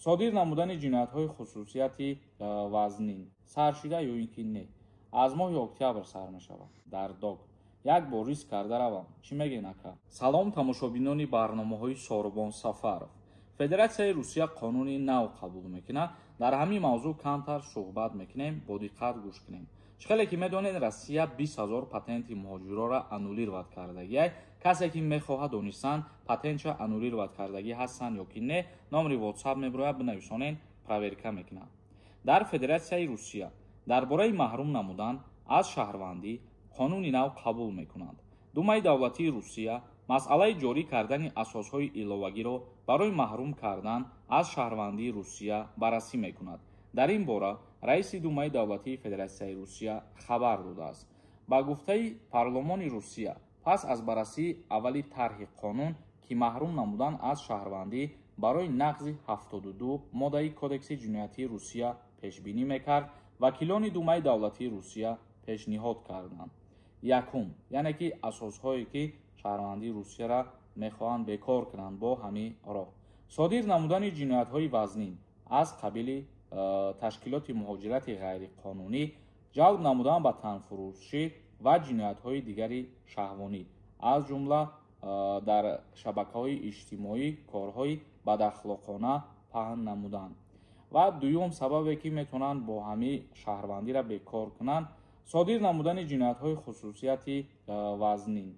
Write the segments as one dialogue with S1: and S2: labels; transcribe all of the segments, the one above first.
S1: Содир намудани ҷиноятҳои хусусияти вазнин сар шида ё ин ки не? Аз моҳи октябр сар мешавад. Дар док як бор риск карда равам, чӣ мегӯен, ака? Салом, тамошобинони барномаҳои Сорубон Сафаров. Федератсияи Русия қонуни нав қабул мекунад. Дар ҳамин мавзӯъ камтар суҳбат мекунем, бо диққат гӯш кунем. Чӣ хеле ки медонед, Россия 20 000 патенти муҳоҷирора аннулировать кардагиай. Касе ки мехоҳад донистан, патентша аннулировать кардагӣ ҳастанд ё ки не, номери WhatsApp мебирояд, бинависонен, проверка мекунад. Дар Федератсияи Русия дар бораи маҳрум намудан аз шаҳрвандӣ қонуни нав қабул мекунанд. Думаи давлатии Русия масъалаи ҷорӣ кардани асосҳои иловагиро барои маҳрум кардан аз шаҳрвандии Русия баррасӣ мекунад. Дар ин бора раиси Думаи давлатии Федератсияи Русия хабар додааст. Ба гуфтаи парлумони Русия, пас аз баррасии аввали тарҳи қонун, ки маҳрум намудан аз шаҳрвандӣ барои нақзи 72 моддаи Кодекси ҷиноятии Русия пешбинӣ мекард, вакилони Думаи давлатии Русия пешниҳод карданд. Якум, яъне ки асосҳое ки шаҳрвандии Русияро мехоҳанд бекор кунанд бо ҳамин роҳ: содир намудани ҷиноятҳои вазнин аз қабили ташкилоти муҳоҷирати ғайриқонунӣ, ҷалб намудан ба танфурӯшӣ ва ҷиноятҳои дигари шаҳвонӣ, аз ҷумла дар шабакаҳои иҷтимоӣ корҳои бадахлоқона паҳн намудан. Ва дуюм сабабе, ки метавонанд бо ҳамин шаҳрвандиро бекор кунанд, содир намудани ҷиноятҳои хусусияти вазнин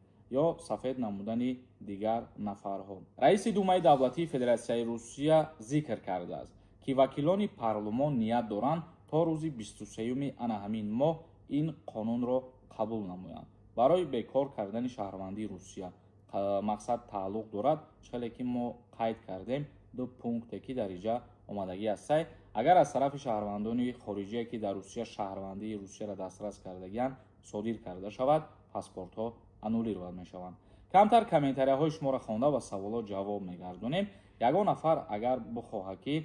S1: ё сафед намудани дигар нафарҳо. Раиси Думаи давлатии Федератсияи Русия зикр кардааст, ки вакилони парлумон ният доранд то рӯзи 23-юми ана ҳамин моҳ ин қонунро қабул намоянд. Барои бекор кардани шаҳрвандии Русия мақсад тааллуқ дорад. Хеле ки мо қайд кардем, ду пункте ки дар инҷа омадагӣ ҳастай: агар аз тарафи шаҳрвандони хориҷие, ки дар Русия шаҳрвандии Русияро дастрас кардагианд, содир карда шавад, паспортҳо аннулировать мешаванд. Камтар комментарияҳои шуморо хонда ва саволҳо ҷавоб мегардонем. Ягон нафар агар бихоҳад, ки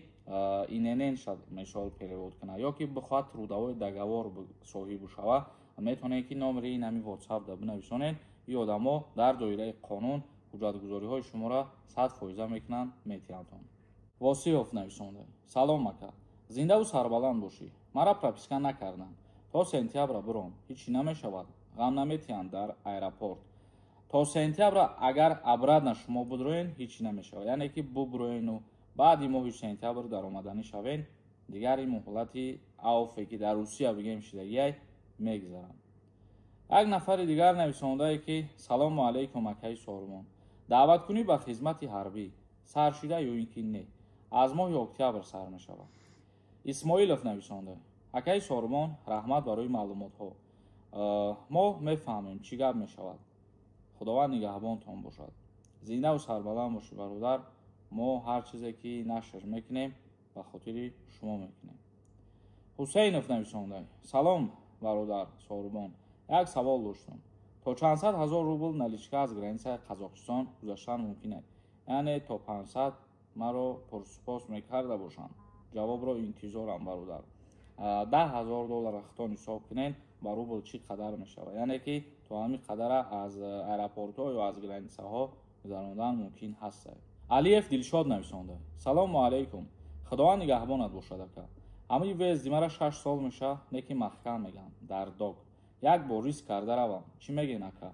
S1: ИНН мисол перевод кунад ё ки бихоҳад трудовой договор соҳиб шава, метавонед, ки номери ин ҳами WhatsApp да бинависонед. Ин одамо дар доираи қонун ҳуҷҷатгузориҳои шуморо 100 фоиза мекунанд, метиҳандтон. Восиёв нависонда: «Салом, ака, зиндаву сарбаланд бошӣ. Мара прописка накарданд, то сентябра биром, ҳечӣ намешавад? Ғам наметиҳанд дар аэропорт?» То сентябра агар обратно шумо будроен, ҳечӣ намешавад, яъне ки буброену баъди моҳи сентябр даромаданӣ шавен, дигар ин муҳлати авфе, ки дар Русия бигем шидагиай, мегзаранд. Як нафари дигар нависондае, ки: «Салому алайкум, акаи Сорумон, даъваткунӣ ба хизмати ҳарбӣ сар шида ё ин ки не? Аз моҳи октябр сар мешавад». Исмоилов нависонда: «Акаи Сорумон, раҳмат барои маълумотҳо, мо мефаҳмем, чӣ гап мешавад. Худованд нигаҳбонтон бошад». Зиндаву сарбаланд бошед, бародар. Мо ҳар чизе ки нашр мекунем, ба хотири шумо мекунем. Ҳусейнов нависонда: «Салом, бародар Сорубон, як савол доштам: то чандсад ҳазор рубл наличка аз границаи Қазоқистон гузаштан мумкин аст, яъне то 500? Маро пурсупос мекарда бошанд. Ҷавобро интизорам, бародар». 10 000 доллара хитон ҳисоб кунед, ба рубл чӣ қадар мешавад, яъне ки то ҳамин қадара аз аэропортҳо ё аз границаҳо гузарондан мумкин ҳаст. Алиев Дилшод нависонда: «Салому алайкум, Худованд нигаҳбонат бошад, ака. Ҳамин въезди мара 6 сол меша, не ки маҳкам мегам. Дар док як бор риск карда равам, чӣ мегӯен, ака?»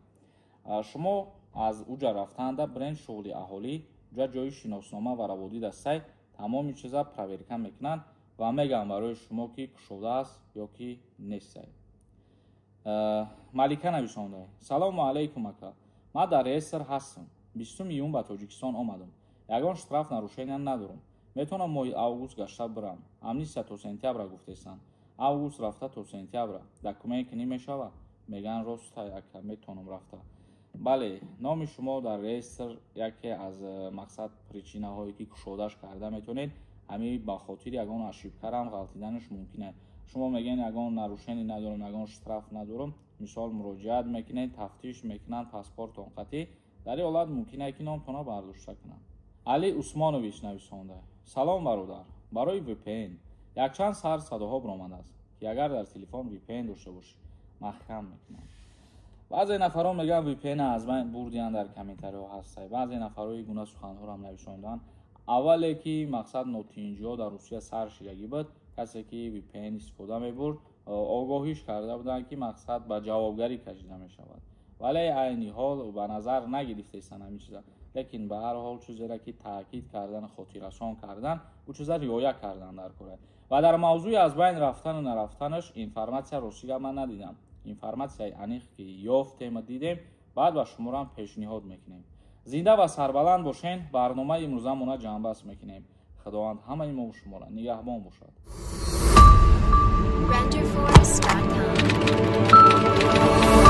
S1: Шумо аз уҷа рафтанда бренд шуғли аҳолӣ, уҷа ҷои шиноснома ва раводид астай, тамоми чиза проверка мекунанд ва мегӯям барои шумо, ки кушодааст ё ки нестай. Малика нависонда: «Салому алайкум, ака, ман дар реестр ҳастам, 20 июн ба Тоҷикистон омадам, ягон штраф, нарушения надорам. Метавонам моҳи август гашта бирам? Амнистия то сентябра гуфтестанд, август рафта то сентябра документ кунӣ мешавад?» Мегӯянд, роста, ака, метавонам рафта. Бале, номи шумо дар реестр яке аз мақсад причинаҳое, ки кушодаш карда метавонед, ҳамин ба хотири ягон ошибкарам ғалтиданаш мумкин аст. Шумо мегӯед, ягон нарушение надорам, ягон штраф надорам, мисол, муроҷиат мекунед, тафтиш мекунанд паспортон қатъӣ, дар ин ҳолат мумкин аст, ки номтонро бардошта кунанд. Али Усмонович нависонда: «Салом, бародар, барои VPN якчанд сар садоҳо баромадааст, ки агар дар телефон VPN дошта бошӣ, маҳкам мекунанд. Баъзе нафарон мегӯянд, VPN аз байн бурдиянд, дар комментариҳо ҳастай, баъзе нафарҳои гуна суханҳоро нависонданд. Аввале ки мақсад нотинҷиҳо дар Русия сар шидагӣ буд, касе ки VPN истифода мебурд, огоҳиш карда буданд, ки мақсад ба ҷавобгарӣ кашида мешавад, вале айни ҳол ба назар нагирифтаистанд ҳамин чиза. Лекин ба ҳар ҳол чизеро ки таъкид кардан, хотиррасон кардан, ӯ чиза риоя кардан дар кора. Ва дар мавзӯи аз байн рафтану нарафтанаш информатсия, ростига, ман надидам. Информатсияи аниқ ки ёфтем, дидем, баъд ба шуморам пешниҳод мекунем. Зинда ва сарбаланд бошен. Барномаи имрӯзамона ҷамъбаст мекунем. Худованд ҳамаи мову шуморо нигаҳбон бошад.
S2: Renderforest.com.